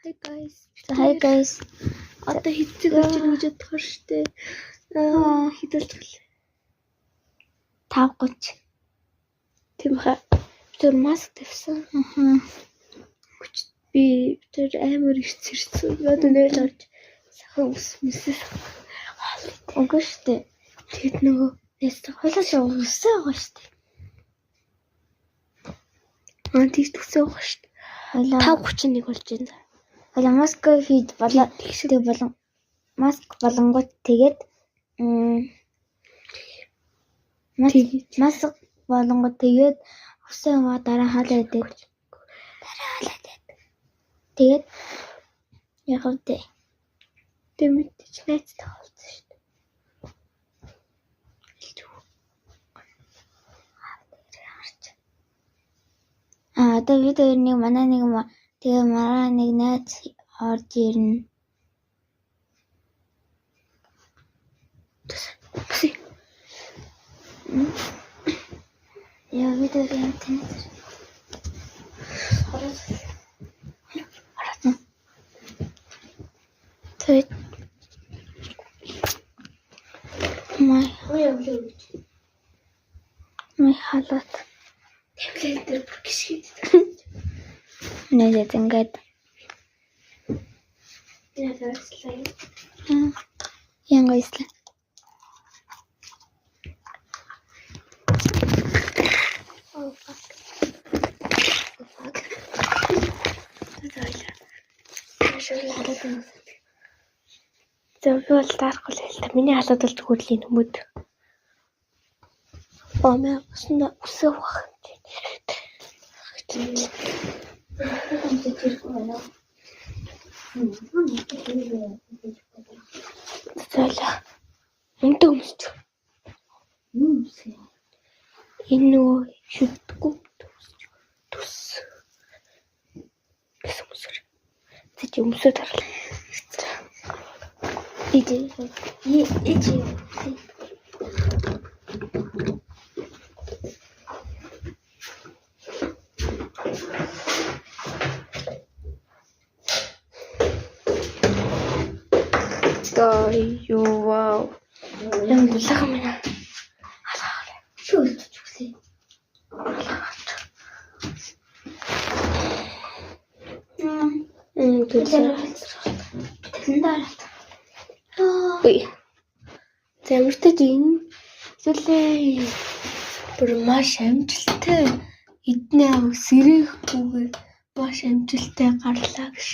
Hi guys. Hi guys. Одоо хэцүү болж байна гэж бодохоор штэ. Аа, хэд болж байгаа вэ? 5:30. Тийм хаа. Би тэр маск тавьсан. Аа. Би тэр амар их цэрсэн. Би одоо нэрэл орж сахан ус мэсээс хоол. Үгүй штэ. Тэгэд нөгөө найзтай Хойлоос үсээ байгаа штэ. Аа, тийч үсээ байгаа штэ. Хойлоо 5:31 болж байна. Хойлоо маск хийж болоо. Тэг болон маск болонгууд тэгээд маск болонгууд тэгээд үсээ аваа дараа хаалаа идээд. Дараа хаалаа идээд. Тэгээд яг үгүй. Тэг мэдээж найзтай уулзсан шүү дээ. Аа, одоо бид хоёр нэг манай нэг тэгээ мараа нэг найз орж ирнэ. Яа, бид хоёр юм таньж. Тэгээд май май халаат. Тавлаа дээр бүр гიშгээд. Нэгэд ингээд Янга ислээ. Oh fuck. Oh fuck. Залаа. За, би бол даарахгүй л та. Миний халаад бол зүгээр л энэ хүмүүд. Омээ усна үсээ ухах юм чи. Залаа. Өмдөө өмсч. Юу өмсөх? Энэ нөгөө шүдгүү төсч. Төс. Гэсэн өмсөр. Тэ чи өмсөд харлаа. Ич ич. За юу вау. Ямар дулаахан байна. Чи өлтөж үглээ. Дулаахан. Тэндээ. Үгүй. За, ямар ч энэ зүйлээ бүр маш амжилттай эдний аваг сэрэхгүйгээр маш амжилттай гарлаа гэж.